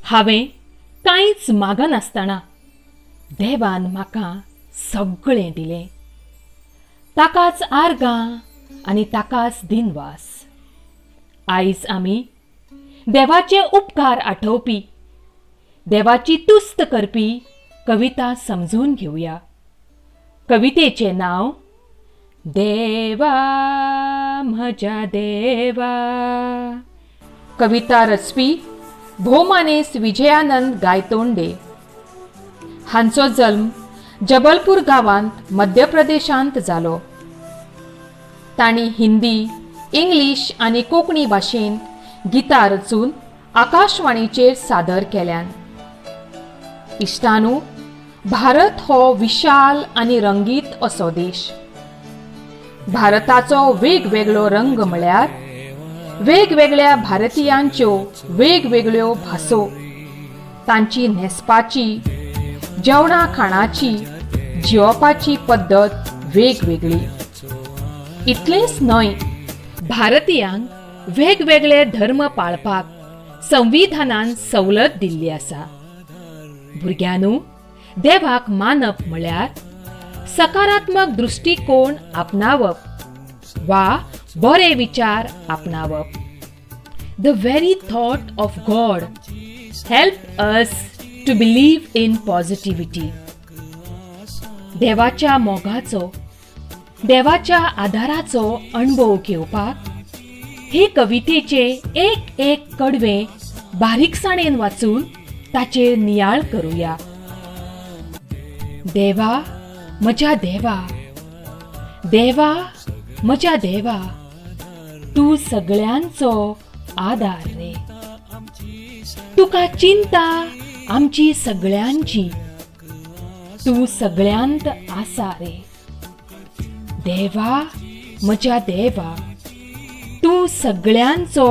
हांवें कांयच मागनासतना देवान म्हाका सगळें दिलें. ताकाच आर्गां आनी ताकाच दिनवास. आयज आमी देवाचे उपकार आठोवपी, देवाची तुस्त करपी कविता समजून घेवया. कवितेचें नांव देवा म्हज्या देवा. कविता रचपी भोवमानेस्त विजयानंद गायतोंडे हांचो जल्म जबलपूर गांवांत मध्य प्रदेशांत जालो. तांणी हिंदी, इंग्लीश आनी कोंकणी भाशेंत गितां रचून आकाशवाणीचेर सादर केल्यात. इश्टानू, भारत हो विशाल आनी रंगीत असो देश. भारताचो वेगवेगळो रंग म्हळ्यार वेगवेगळ्या भारतीयांच्यो वेगवेगळ्यो भासो, तांची न्हेसपाची, जेवणा खाणाची, जियोवपाची पद्दत वेगवेगळी. इतलेंच न्हय, भारतीयांक वेगवेगळे धर्म पाळपाक संविधानान सवलत दिल्ली आसा. भुरग्यांनू, देवाक मानप म्हळ्यार सकारात्मक दृश्टिकोण आपणावप वा बरे विचार आपणावप. The very thought of God help us to believe in positivity. देवाच्या मोगाचो, देवाच्या आदाराचो अणभव घेवपाक हे कवितेचे एक एक कडवें बारीकसाणेन वाचून ताचेर नियाळ करुया. देवा म्हज्या देवा, देवा म्हज्या देवा, तूं सगळ्यांचो आदार रे. तुका चिंता आमची सगळ्यांची, तूं सगळ्यांत आसा रे. देवा म्हज्या देवा, तूं सगळ्यांचो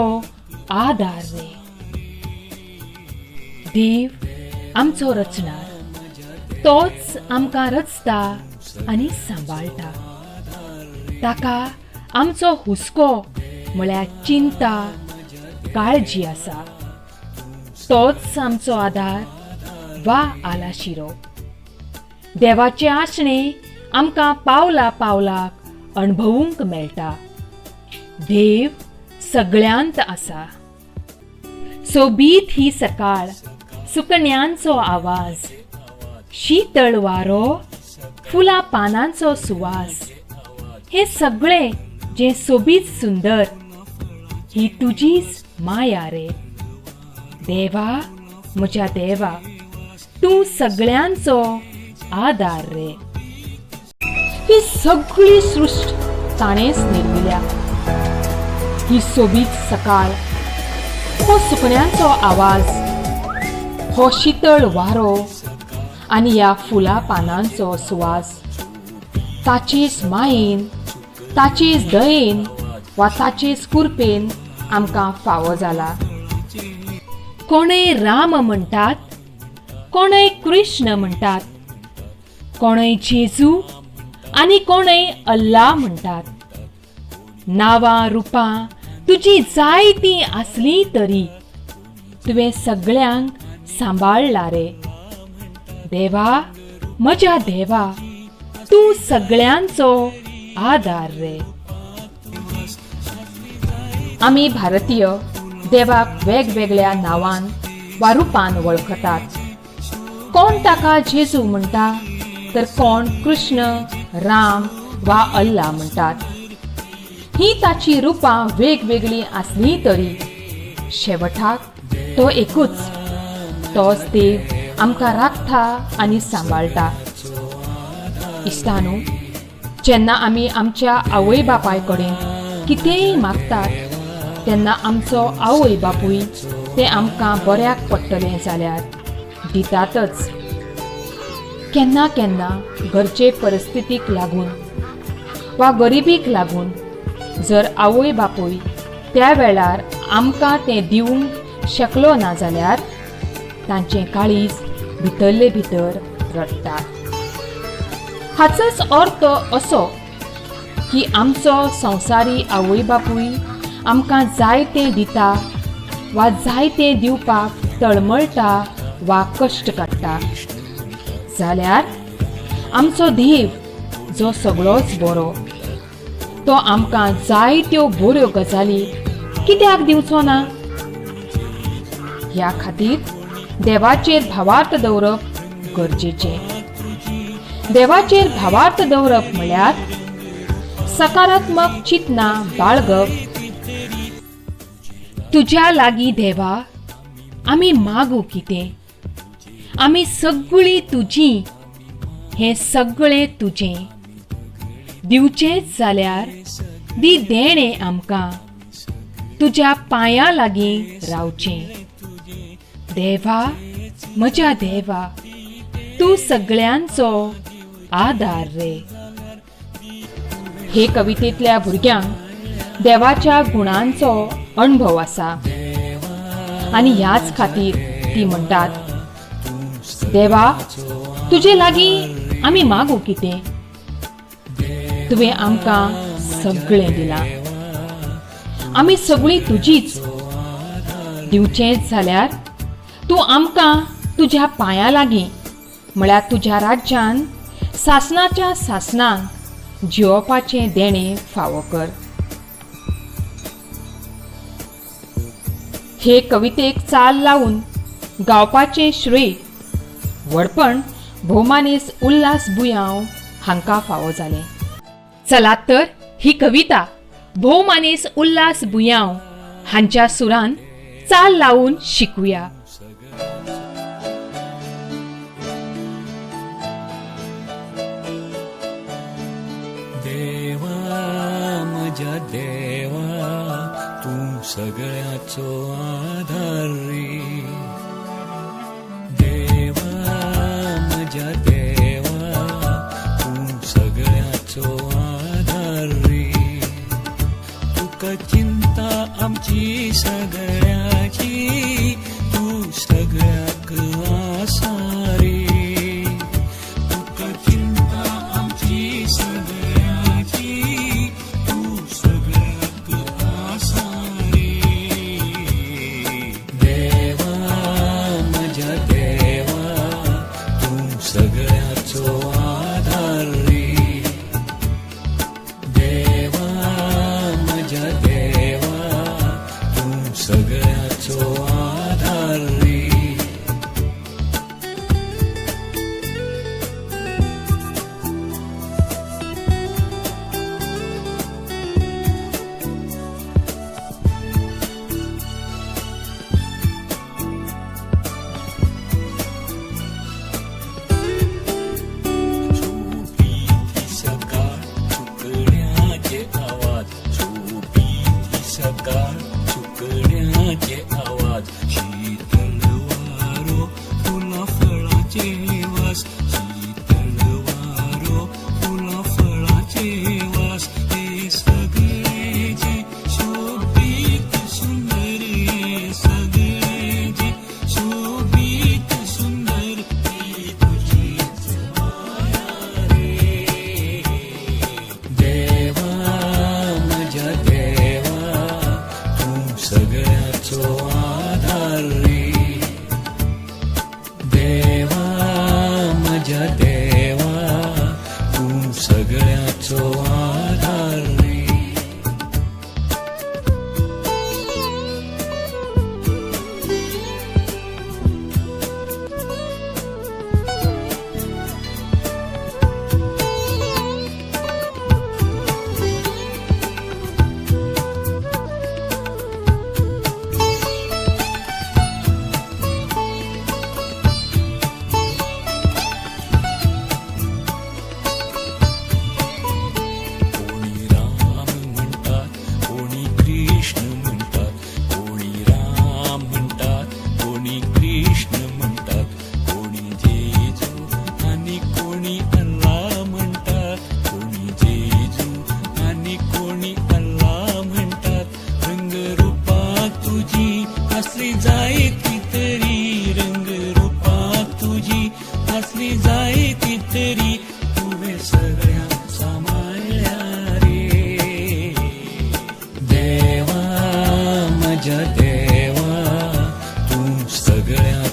आदार रे. देव आमचो रचणार, तोच आमकां रचता आनी सांबाळटा. ताका आमचो हुस्को म्हळ्यार चिंता, काळजी आसा. तोच आमचो आदार वा आलाशिरो. देवाचें आसणें आमकां पावला पावलाक अणभवूंक मेळटा. देव सगळ्यांत आसा. सोबीत ही सकाळ, सुकण्यांचो आवाज, शीतळ वारो, फुलां पानांचो सुवास, हे सगळें जें सोबीत सुंदर, ही तुजीच माया रे. देवा म्हज्या देवा, तूं सगळ्यांचो आदार रे. ही सगळी सृश्ट ताणेंच निर्मिल्या. ही सोबीत सकाळ, हो सुकण्यांचो आवाज, हो शीतळ वारो आनी ह्या फुलां पानांचो सुवास ताचेच मायेन, ताचेच दयेन वा ताचेच कृपेन आमकां फावो जाला. कोणय राम म्हणटात, कोणय कृष्ण म्हणटात, कोणय जेजू आनी कोणय अल्ला म्हणटात. नांवां रुपां तुजी जायतीं आसलीं तरी तुवें सगळ्यांक सांबाळ्ळा रे. देवा म्हज्या देवा, तूं सगळ्यांचो आदार रे. आमी भारतीय देवाक वेगवेगळ्या नांवान वा रुपान वळखतात. कोण ताका जेजू म्हणटा तर कोण कृष्ण, राम वा अल्ला म्हणटात. ही ताची रुपां वेगवेगळीं आसलीं तरी शेवटाक तो एकूच. तोच देव आमकां राखता आनी सांबाळटा. इश्टानू, जेन्ना आमी आमच्या आवय बापाय कडेन कितेंय मागतात तेन्ना आमचो आवय बापूय तें आमकां बऱ्याक पडटलें जाल्यार दितातच. केन्ना केन्ना घरचे परिस्थितीक लागून वा गरिबीक लागून जर आवय बापूय त्या वेळार आमकां तें दिवंक शकलो ना जाल्यार तांचें काळीज भितरले भितर रडटा. हाचोच अर्थ असो की आमचो संवसारी आवय बापूय आमकां जाय तें दिता वा जाय तें दिवपाक तळमळटा वा कश्ट काडटा. जाल्यार आमचो देव जो सगळोच बरो तो आमकां जायत्यो बऱ्यो गजाली कित्याक दिवचो ना? ह्या खातीर देवाचेर भावार्थ दवरप गरजेचें. देवाचेर भावार्थ दवरप म्हळ्यार सकारात्मक चिंतनां बाळगप. तुज्या लागीं देवा आमी मागू कितें, आमी सगळीं तुजी, हें सगळें तुजें. दिवचेंच जाल्यार दी देणें आमकां, तुज्या पांयां लागीं रावचें. देवा म्हज्या देवा, तूं सगळ्यांचो आदार रे. हे कवितेंतल्या भुरग्यांक देवाच्या गुणांचो अणभव आसा आनी ह्याच खातीर ती म्हणटात, देवा तुजे लागीं आमी मागू कितें, तुवें आमकां सगळें दिलां, आमी सगळीं तुजीच. दिवचेंच जाल्यार तूं आमकां तुज्या पांयां लागीं म्हळ्यार तुज्या राज्यान सासणाच्या सासणाक जियोवपाचें देणें फावो कर. हे कवितेक चाल लावन गावपाचें श्रेय व्हडपण भोवमानेस उल्हास बुयांव हांकां फावो जालें. चलात तर ही कविता भोवमानेस उल्हास बुयांव हांच्या सुरान चाल लावन शिकूया. देवा म्हज्या देवा, तूं सगळ्याचो आधार रे. देवा म्हज्या देवा, तूं सगळ्याचो आधार रे. तुका चिंता आमची सगळ्याची, तूं सगळ्याक आसा रे. तुका चिंता आमची सगळ्याची, तूं सगळ्याक आसा रे.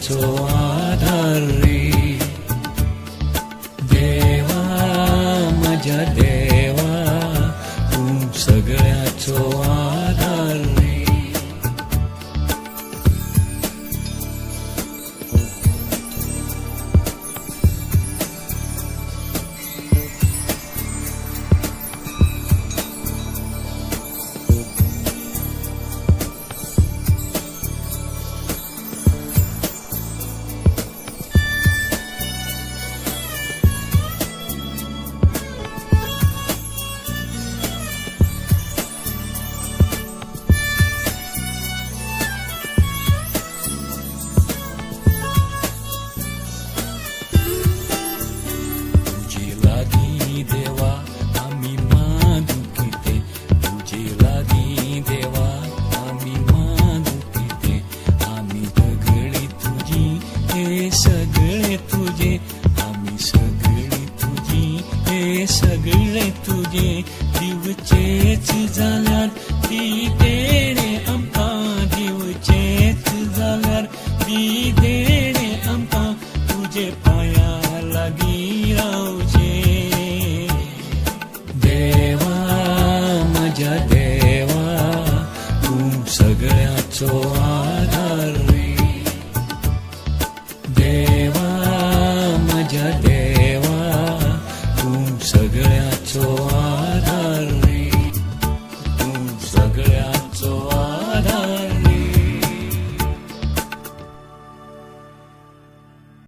सगळ्याचो.